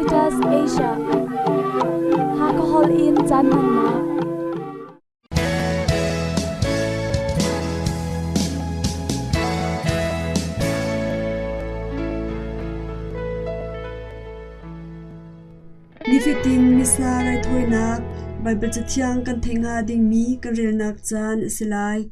Adventist Asia. Hakahol in caan hmannak. Nifatin Missa raithawinak Baibal Cathiang kan theih hnga dingmi kan relnak caan a si lai.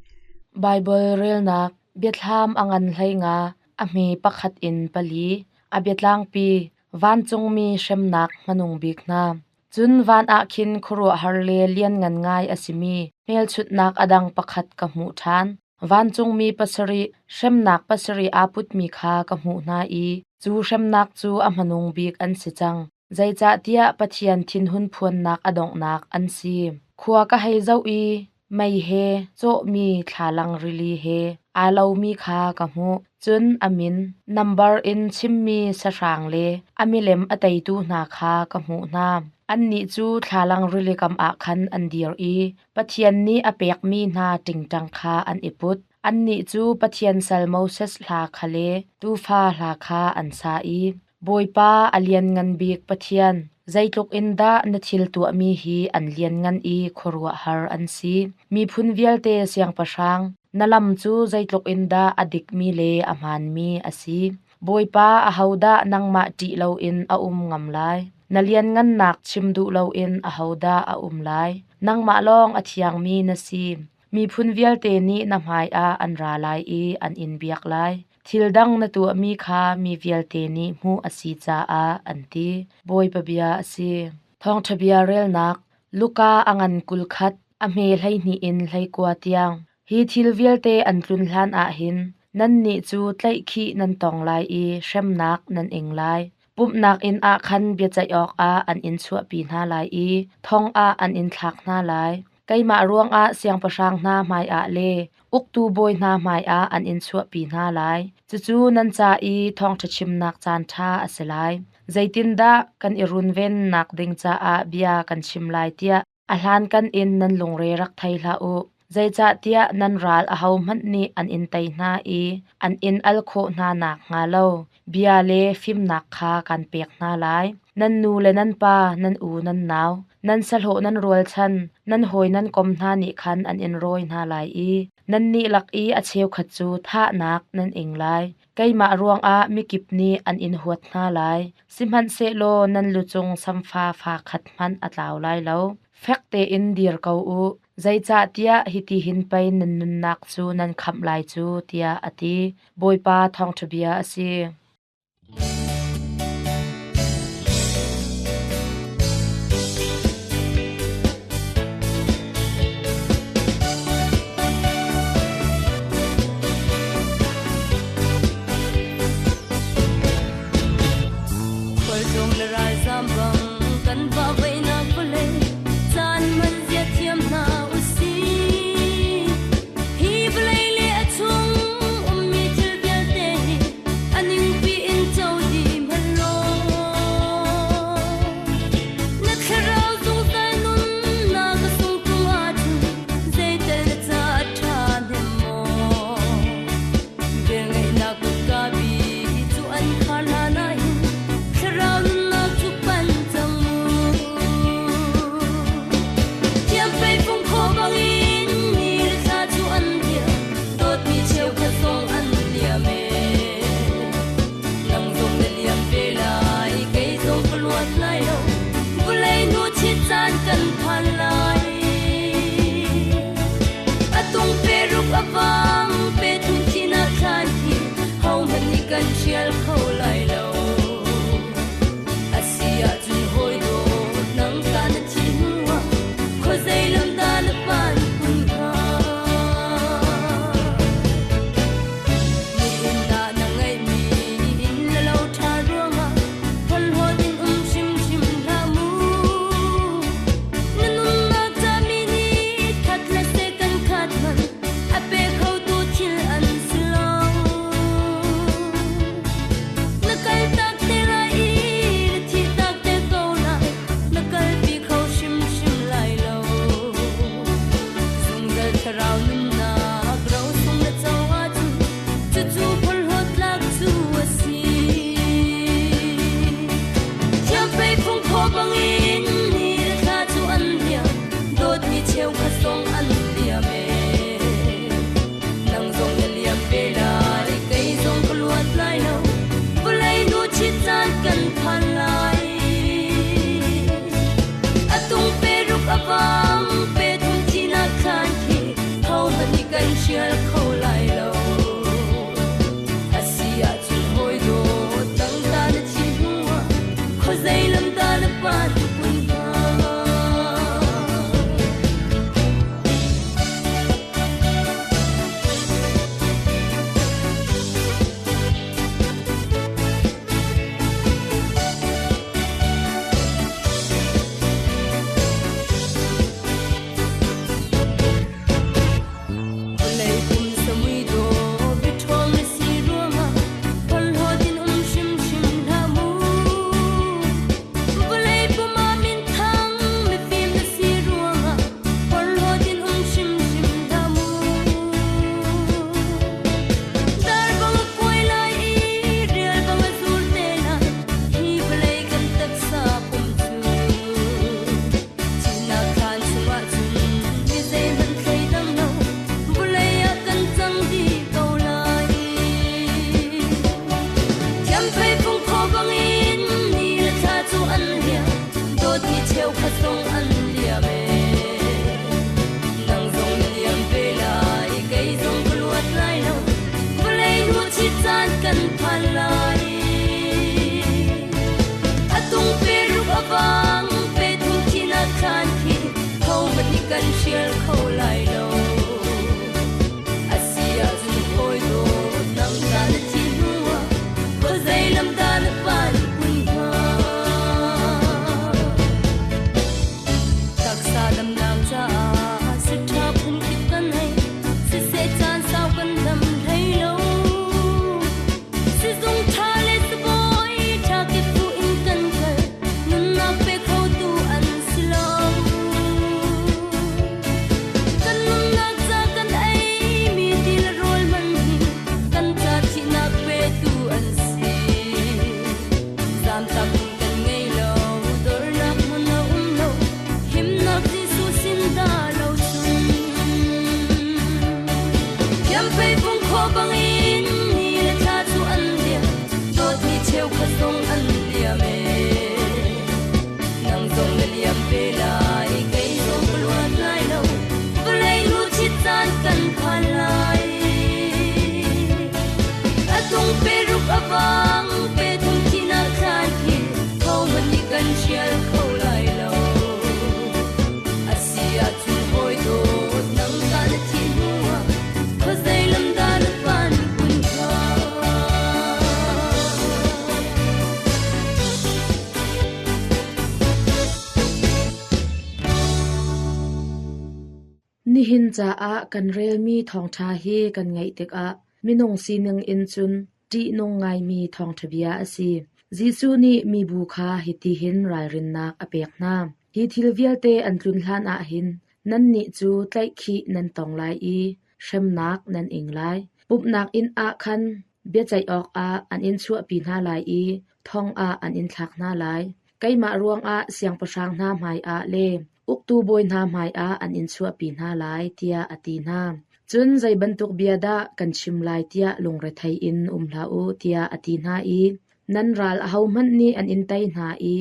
Baibal relnak Biathlam a ngan hlei nga, a hme pakhat in pali, a biatlangpi, vancungmi hremnak hmanung bik hna. Cun van ah khin khuaruahhar le lianngan ngai a simi hmelchunhnak a dang pakhat ka hmuh ṭhan. Vancungmi pasarih, hremnak pasarih aa putmi kha ka hmuh hna i cu hremnak cu a hmanung bik an si cang. Zeicahtiah Pathian thinhun phuannak a donghnak an si. Khua ka hei zoh i mei he cawhmi thlalang rili he aa lomi kha ka hmuh. Cun a min, nambar in chimmi sahrang le a milem a teitu hna kha ka hmuh hna. Annih cu thlalang rilikam ah khan an dir i Pathian nih a pekmi hna ṭingṭang kha an i put. Annih cu Pathian sal Moses hla kha le Tuufa hla kha an sa i Bawipa a lianngan bik Pathian, zeitluk in dah na thil tuahmi hi an lianngan i khuaruahhar an si. Miphun vialte siangpahrang, na lam cu zeitluk in dah a dikmi le a hmaanmi a si. Bawipa, ahodah nangmah ṭih loin a um ngam lai? Na lianngannak chim duh loin ahodah a um lai? Nangmah lawng a thiangmi na si. Miphun vialte nih na hmaiah an ra lai i an in biak lai. Thil dang na tuahmi kha mi vialte nih hmuh a si caah an ti. Bawipa bia a si. Thawngṭha bia relnak Luka a ngan 21, a hme 12 in 19 tiang. Hi thil vialte an tlun hlan ah hin nannih cu tlaihkhih nan tong lai i hremnak nan ing lai. Pumhnak inn ah khan biaceih awkah an in chuahpi hna lai i thong ah an in thlak hna lai. Keimah ruangah siangpahrang hna hmaiah le uktu bawi hna hmaiah an in chuahpi hna lai. Cucu nan ca i thawngṭha chimnak caanṭha a si lai. Zeitindah kan i runvennak ding caah bia kan chim lai tiah a hlankan in nan lungre rak thei hlah u. Zeicahtiah nan ral ahohmanh nih an in tei hna i an in al khawh hna nakhnga lo bia le fimnak kha kan pek hna lai. Nan nu le nan pa, nan u nan nau, nan sahlawh nan rualchan, nan hawi nan kom hna nih khan an in rawi hna lai i nannih lak i a cheukhat cu thahnak nan ing lai. Keimah ruangah mikip nih an in huat hna lai. Sihmanhsehlaw nan lucung samfa fa khat hmanh a tlau lai lo. Fek tein dir ko u, zeicahtiah hitihin pei nan nunnak cu nan khamh lai cu, tiah a ti. Bawipa thawngṭha bia a si. Khualtlung le ralzam bang kan vahveihnak vawlei caan hman zia thiam hna usih. Hi vawlei le a chung ummi thil vialte hi a ningpi in co dih hmanh law na thlarau zungzal nunnak a sung tung ahcun zeital na ca a ṭha hnem maw? Velngeihnak kutka bi cu an khar hlan ahhin thlarau nunnak cu pan cang mu. Thiamfei fung khawh bangin ni le thla cu an dir, dawtmi cheukhat zong an liam ee. Nang zong na liam ve lai, kei zong ka luat lai lo, vawlei nu chit caan kan phan lai. A tung pe ruk a vang, pe thum thinak thlan khi hohmanh nih kan ṭhial kho lai lo. A si ahcun hawi dawt nang ta na thih hnuah khuazei lam dah na pan kun hnga? Nihin ah na ngeihmi inn le lo ṭha ruangah phonhlawt in um hrimhrim hlah mu. Nihin caah kan relmi thawngṭha hi kan ngaih tikah minung sining in cun ṭihnung ngaimi thawngṭha bia a si. Jesuh nih mibu kha hitihin ralrinnak a pek hna. Hi thil vialte an tlun hlanah hin nannih cu tlaihkhih nan tong lai i hremnak nan ing lai. Pumhnak inn ah khan biaceih awkah an in chuahpi hna lai i thong ah an in thlak hna lai. Keimah ruangah siangpahrang hna hmaiah le uktu bawi hna hmaiah an in chuahpi hna lai, tiah a ti hna. Cun zei bantuk bia dah kan chim lai tiah lungrethei in um hlah u, tiah a ti hna i nan ral ahohmanh nih an in tei hna i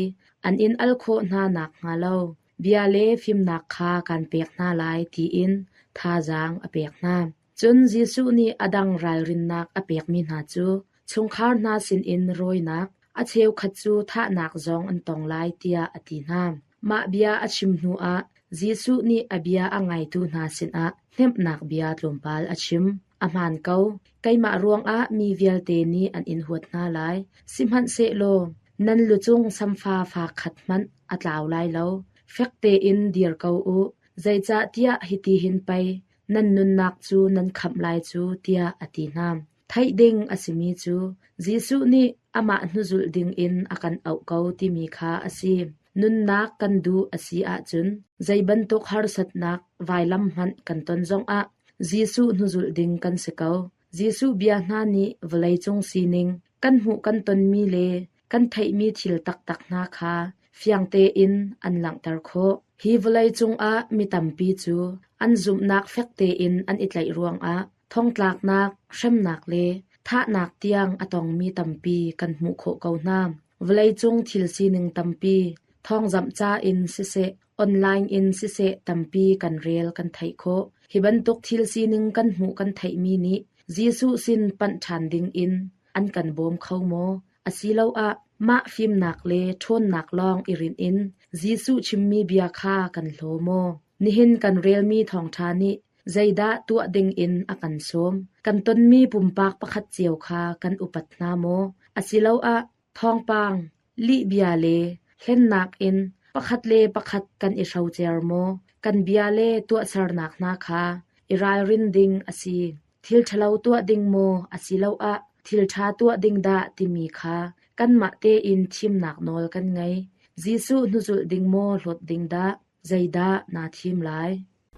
an in al khawh hna nakhnga lo bia le fimnak kha kaan pek hna lai tiin thazaang a pek hna. Cun Jesuh nih a dang ralrinnak a pekmi hna cu chungkhar hna sinin rawinak, a cheukhat cu thahnak zong an tong lai tiah a ti hna. Mah bia a chim hnuah Jesuh nih a bia a ngaitu hna sinah hnemhnak bia tlawmpal a chim. A hmaan ko, keimah ruangah mi vialte nih an in huat hna lai. Sihmanhsehlaw nan lucung samfa fa khat hmanh a tlau lai lo. Fek tein dir ko u, zeicahtiah hitihin pei nan nunnak cu nan khamh lai cu, tiah a ti hna. Theih ding a simi cu Jesuh nih amah hnuzulh dingin a kan auh ko timi kha a si. Nunnak kan duh a si ahcun zei bantuk harsatnak vailam hmanh kan ton zongah Jesuh hnuzulh ding kan si ko. Jesuh bia hna nih vawleicung sining, kan hmuh kan tonmi le kan theihmi thil taktak hna kha fiang tein an langhter khawh. Hi vawleicung ah mi tampi cu an zumhnak fek tein an i tlaih ruangah thongtlaknak, hremnak le thahnak tiang a tongmi tampi kan hmuh khawh ko hna. Vawleicung thil sining tampi, thawngzamh ca in siseh, online in siseh tampi kan rel kan theih khawh. Hi bantuk thil sining kan hmuh kan theihmi nih Jesuh sin panh ṭhan ding in an kan bawm kho maw? Asiloah mah fimnak le ṭhawnnak lawng i rinh in Jesuh chimmi bia kha kan hlaw maw? Nihin kan relmi thawngṭha nih zeidah tuah dingin a kan sawm? Kan tonmi pumpak pakhat cio kha kan upat hna maw? Asiloah thawngpang, lihbia le hlennak in pakhat le pakhat kan i hrocer maw? Kan bia le tuahsernak hna kha i ralrin ding a si. Thil ṭhalo tuah ding maw asiloah thil ṭha tuah ding dah timi kha kanmah tein thimnak nawl kan ngei. Jesuh hnuzulh ding maw hlawt ding dah? Zeidah naa thim lai?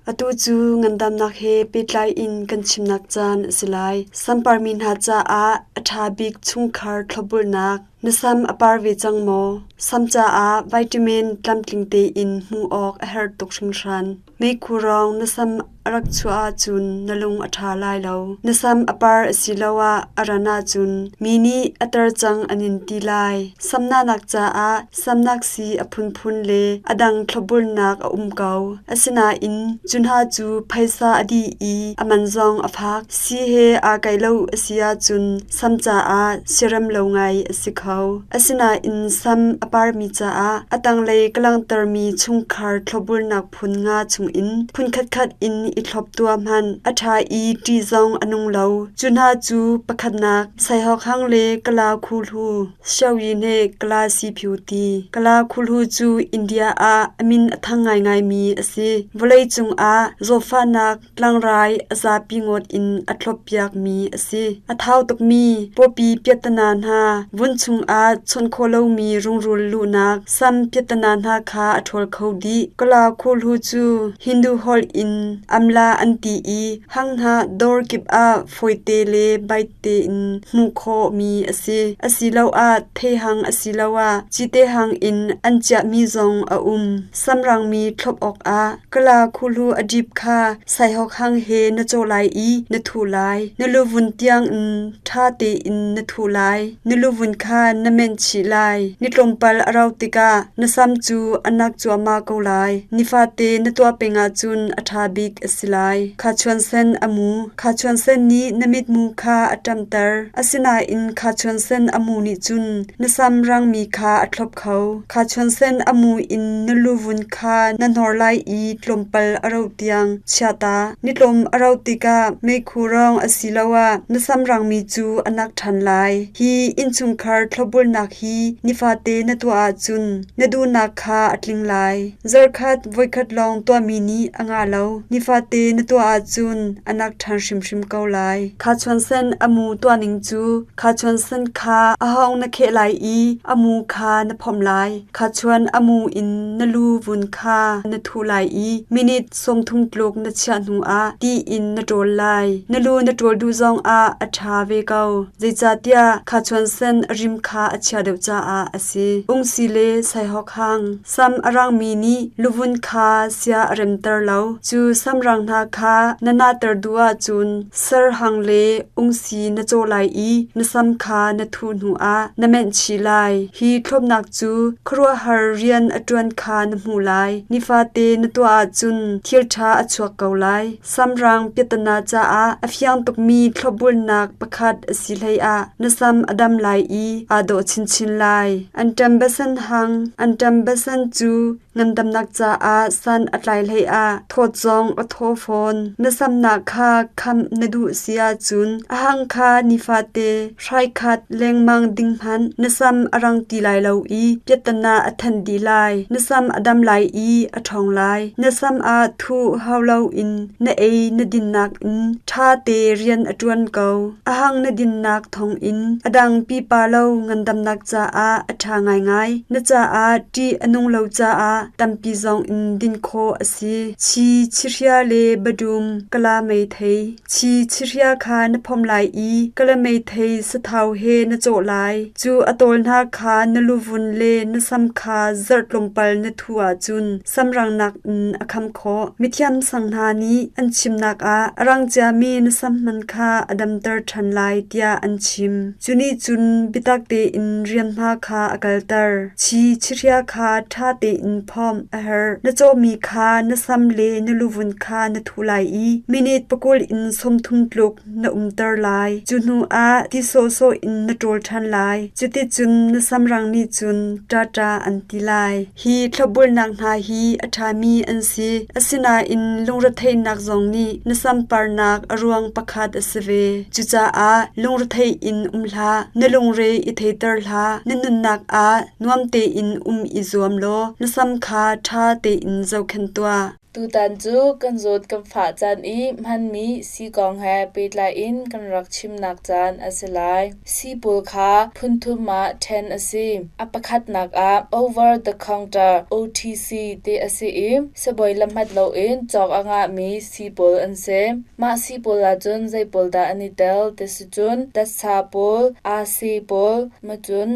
Atu cu ngandamnak he pehtlai in kan chimnak caan a si lai. Samparmi hna caah a ṭha bik chungkhar thlopbulnak. Na sam a par ve cang maw? Sam caah vitamin tlamtling tein hmuh awk a herh tuk hringhran. Meikhu rawng na sam a rak chuah ahcun na lung a ṭha lai lo. Na sam a par asiloah a ran ahcun mi nih a tar cang an in ti lai. Samnahnak caah samnak sii a phunphun le a dang thlopbulnak a um ko. Asinain cu hna cu phaisa a dih i a man zong a fak. Sii he aa kaih lo a si ahcun sam caah siarem lo ngai a si kho. Asinain sam a parmi caah a tanglei ka langhtermi chungkhar thlopbulnak phun nga chungin phun khatkhat in i thlop tuah hmanh. A ṭha i ṭih zong a nung lo. Cu hna cu pakhatnak, Saihawk hang le Kala khuhlu, Xiaoyi nih Kala Siphiu ti. Kala khuhlu cu India ah a min a thang ngaingaimi a si. Vawleicung ah zawtfahnak tlangrai a zapi ngawt in a thloppiakmi a si. A thau tukmi pawpi piahtana hna, vun chungah chawnh khawh lomi rungrul luhnak sam piahtana hna kha a ṭhawl kho dih. Kala khuhlu cu Hindu holh in amla an ti i hang hna dawr kip ah fawite le bait tein hmuh khawhmi a si. Asiloah theihang asiloah cite hang in an chiahmi zong a um. Samrangmi thlop awkah kala khuhlu a dip kha saihawk hang he na cawh lai i na thuh lai. Na luvun tiangin ṭha tein na thuh lai. Na luvun kha na menh chih lai. Ni tlawmpal a rauh tikah na sam cu a nak cuahmah ko lai. Nifate na tuah peng ahcun a ṭha bik a si lai. Khachuan sen a mu. Khachuan sen nih na mitmu kha a ṭamter. Asinain khachuan sen a mu nih cun na sam rangmi kha a thlop kho. Khachuan sen a mu in na luvun kha na hnor lai i tlawmpal a rauh tiang chia ta. Ni tlawm a rauh tikah meikhu rong asiloah na sam rangmi cu a nak ṭhan lai. Hi innchungkhar thlopbulnak hi nifate na tuah ahcun na duhnak kha a tling lai. Zarhkhat voikhat lawng tuahmi nih a ngah lo. Nifate na tuah ahcun a nak ṭhan hrimhrim ko lai. Khachuan sen a mu tuahning cu khachuan sen kha a hawng na kheh lai i a mu kha na phomh lai. Khachuan a mu in na lu vun kha na thuh lai i minute 30 tluk na chiah hnuah ti in na ṭawl lai. Na lu na ṭawl duh zongah a ṭha ve ko. Zeicahtiah khachuan sen a rim kha a chia deuh caah a si. Ungsi le saihawk hang. Sam a rangmi nih luvun kha sia a remter lo. Cu samrang hna kha na nahter duh ahcun ser hang le ungsi na cawh lai i na sam kha na thuh hnuah na menh chih lai. Hi thlopnak cu khuaruahhar rian a ṭuan kha na hmuh lai. Nifate na tuah ahcun thil ṭha a chuak ko lai. Samrang piahtana caah a fiang tukmi thlopbulnak pakhat a si hleiah na sam a dam lai i aa dawh chinchin lai. Anṭam basan hang Anṭam basan cu ngandamnak caah san a tlai hleiah thawt zong a thaw fawn. Na samnak kha khamh na duh si ahcun a hang kha nifate hrai khat lengmang ding hmanh na sam a rang ti lai lo i piahtana a than dih lai. Na sam a dam lai i a ṭhawng lai. Na sam ah thuh hau loin na ei na dinnak in ṭha te rian a ṭuan ko. A hang na dinnak thawngin a dang pipa lo ngandamnak caah a ṭha ngaingai. Na caah ṭih a nung lo caah tampi zong in din khawh a si. Chi chihria le badum kala meithei. Chi chihria kha na phomh lai i kala meithei sathau he na cawh lai. Cu a tawl hna kha na luvun le na sam kha zarh tlawmpal na thuh ahcun samrangnak in a kham khawh. Mithiam sang hna nih an chimnak ah a rang ciami na sam hman kha a damter ṭhan lai tiah an chim. Cu nih cun biatak tein rianhma kha a kalter. Chi chihria kha ṭha tein phomh a herh. Na cawhmi kha na sam le na luvun kha na thuh lai i minute 20 in 30 tluk na umter lai. Cu hnuah ti sawhsawh in na ṭawl ṭhan lai. Cuticun na samrang nih cun ṭaṭa an ti lai. Hi thlopbulnak hna hi a ṭhami an si. Asinain lungretheihnak zong nih na samparnak a ruang pakhat a si ve. Cucaah lungrethei in um hlah, na lungre i theiter hlah. Na nunnak ah nuam tein um i zuam law na sam kha ṭha tein zohkhenh tuah. Tutan cu kan zawt kan fah caan i hmanmi sii kong he pehtlai in kan rak chimnak caan a si lai. Sii pawl kha phunthum ah ṭhen a si. A pakhatnak ah over the counter OTC ti a si i sibawi lahmat loin cawk a ngahmi sii pawl an si. Mah sii pawl ahcun zei pawl dah an i tel ti si cun datsa pawl, aasi pawl, macun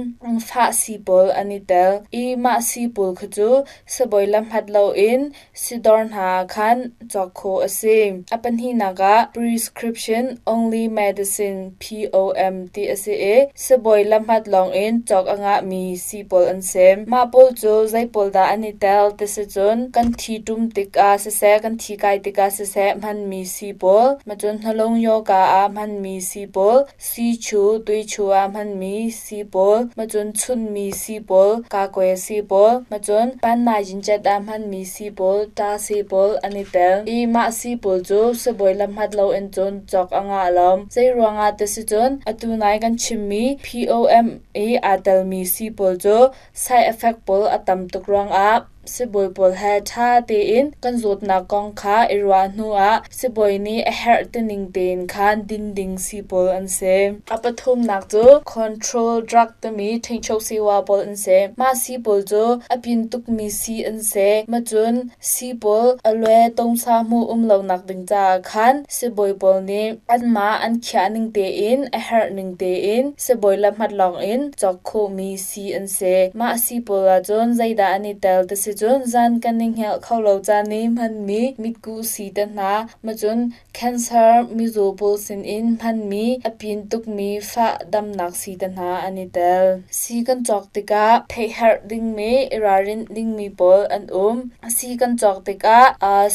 fah sii pawl an i tel i mah sii pawl kha cu sibawi lahmat loin sidawr hna ah khan cawk khawh a si. A pahnihnak ah prescription only medicine POM ti a si i sibawi lahmat lawngin cawk a ngahmi sii pawl an si. Mah pawl cu zei pawl dah an i tel ti si cun kan thi ṭum tikah siseh kan thi kai tikah siseh hmanmi sii pawl, macun hnalung yoga ah hmanmi sii pawl, Siichu, tuichu ah hmanmi sii pawl, macun chunhmi sii pawl, kakwe sii pawl, macun pannayincet ah hmanmi sii pawl, ṭa sii pawl an i tel. I mah sii pawl cu sibawi lamhat loin cun cawk a ngah lo. Zeiruangah ti si cun atu nai kan chimmi POM i aa telmi sii pawl cu side effect pawl a tam tuk ruangah sibawi pawl he ṭha tein kan zawtnak kong kha i ruah hnuah sibawi nih a herh tining tein khan din ding sii pawl an si. A pathumnak cu control drug timi ṭhingcho siwa pawl an si. Mah sii pawl cu a pin tukmi sii an si. Macun sii pawl a lue tongsa hmuh um lonak ding caah khan sibawi pawl nih anmah an khiah ning tein a herh ning tein sibawi lahmat lawngin cawk khawhmi sii an si. Mah sii pawl ahcun zeidah an i tel ti si cun zan kan i hngelh kho lo caan i hmanmi mitkuh sii te hna, macun cancer mizaw pawl sinin hmanmi a pin tukmi fah damnak sii te hna an i tel. Sii kan cawk tikah theihherh dingmi, i ralrin dingmi pawl an um. Sii kan cawk tikah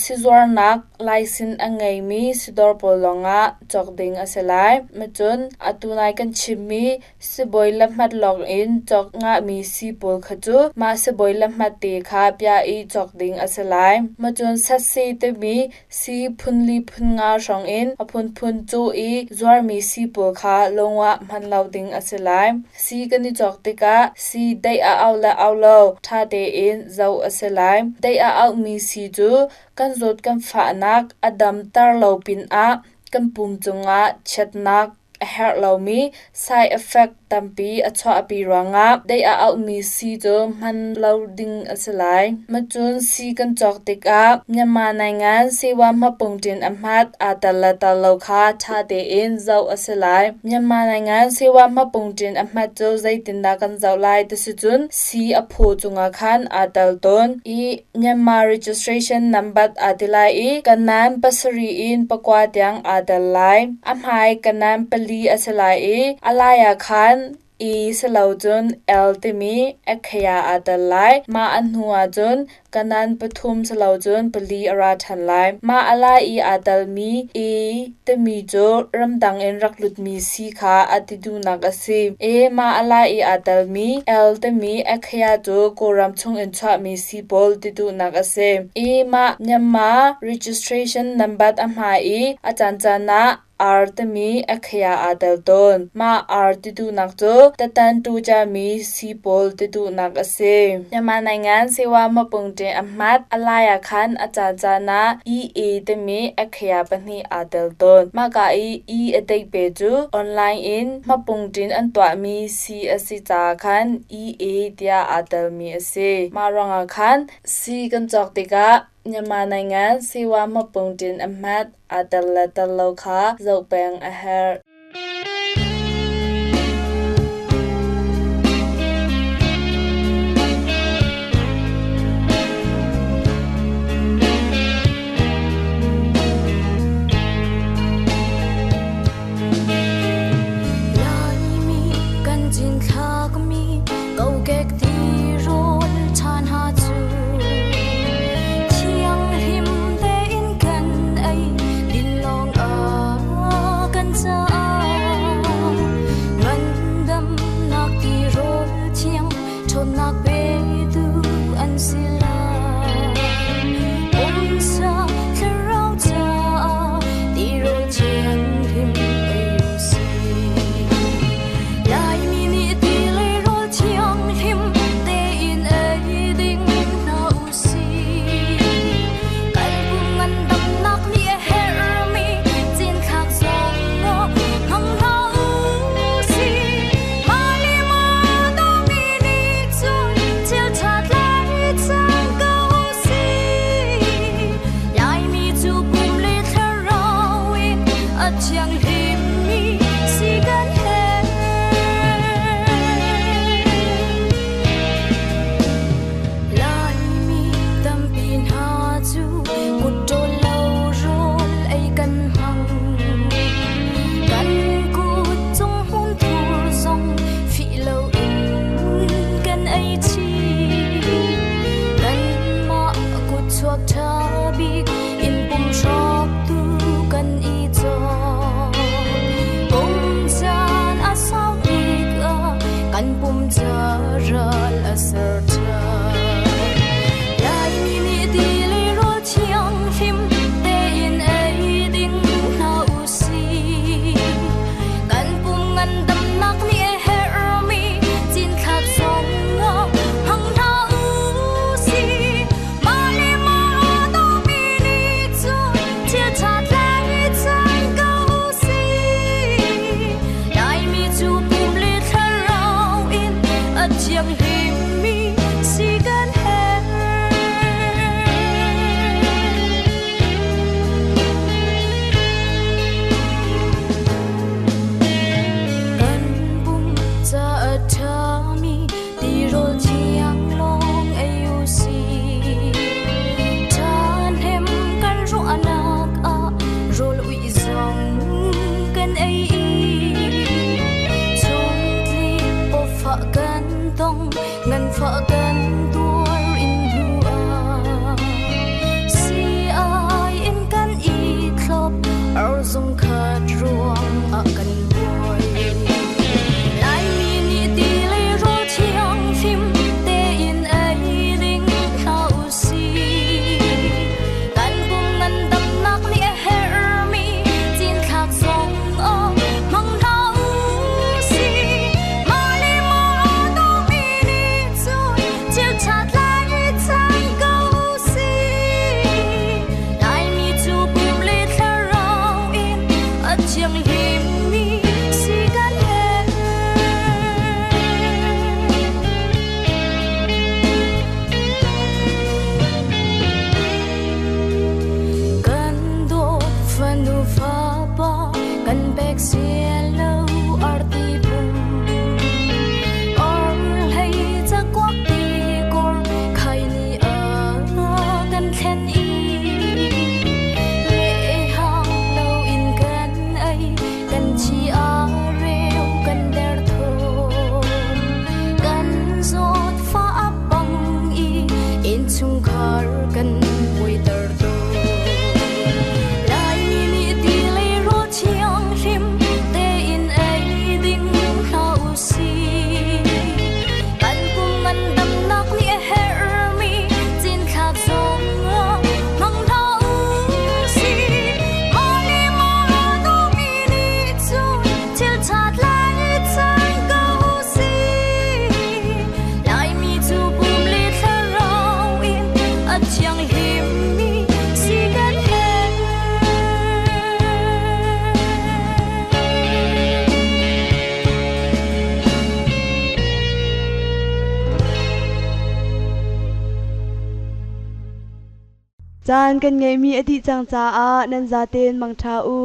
sizuarnak. Laisin a ngeimi sidawr pawl lawngah cawk ding a si lai. Macun atu nai kan chimmi sibawi lahmat lawng in cawk ngahmi sii pawl kha cu mah sibawi lahmat te kha piah i cawk ding a si lai. Macun satsi timi sii phunli phunnga hrawng in a phunphun cuh i zuarmi sii pawl kha lungah hman lo ding a si lai. Sii kan i cawk tikah sii deih a au le au lo ṭha tein zoh a si lai. Deih a auhmi sii cu kan zawt kan fahnak a damter lo pinah kan pum cungah chiatnak a herh lomi side effect tampi a chuahpi ruangah deih a auhmi sii cu hman lo ding a si lai. Macun sii kan cawk tikah Myanmar naingan sewa hmapungṭin a hmat aa tel le tel lo kha ṭha tein zoh a si lai. Myanmar naingan sewa hmapungṭin a hmat cu zeitindah kan zoh lai ti si cun sii a phaw cungah khan aa tel tawn i Myanmar registration number aa ti lai i kanan pasarih in pakua tiang aa tel lai. A hmai kanan pali a si lai i a lai ah khan E si lo cun L timi ekkhaya aa tel lai. Mah a hnu ah cun kanan pathum si lo cun pali a ra ṭhan lai. Mah a lai i aa telmi E timi cu ramdang in rak lutmi si kha a ti duhnak a si. E mah a lai i aa telmi L timi ekkhaya cu Kawlram chungin chuahmi si pawl ti duhnak a si. I mah Myanmar registration number a hmai i a caancaan ah R timi ekkhaya aa tel tawn. Mah R ti duhnak cu tatan tucami si pawl ti duhnak a si. Myanmar naingan sewa mapungṭin a hmat a lai ah khan a caancaan ah EA timi ekkhaya pahnih aa tel tawn. Mahka i E a deih pe cu online in hmapungṭin an tuahmi si a si caah khan EA tiah aa telmi a si. Mah ruangah khan sii kan cawk tikah Myanmar naingan siwa hmapungṭin a hmat aa tel le tel lo kha zoh peng a herh. Laimi kan cinthlakmi kokek tirawl ṭha hna cu thianghlim tein kan ei din lawng ah kan caah ngandamnak tirawl thiang ṭhawnnak petu an si lai. Pumsa thlarau caah tirawl thianghlim ei u sih. Laimi nih ti le rawl thianghlim tein ei ding hna u sih. Kan pum ngandamnak nih a herhmi cinthlak zong hmang hna u sih. Mah le mah dawmi nih cun thil ṭha tlai cang. Chungkhar kan buaiter tawn. Laimi nih ti le rawl thianghlim tein ei ding hna usih. Kan pum ngandamnak nih a herhmi cinthlak zong hmang hna usih. Mah le mah aa dawmi nih cun thil ṭha tlaichan ko usih. Laimi cu pum le thlarau in a thianghlimmi si kan herh. Caan kan ngeihmi a dih cang caah nan zaten mangṭha u.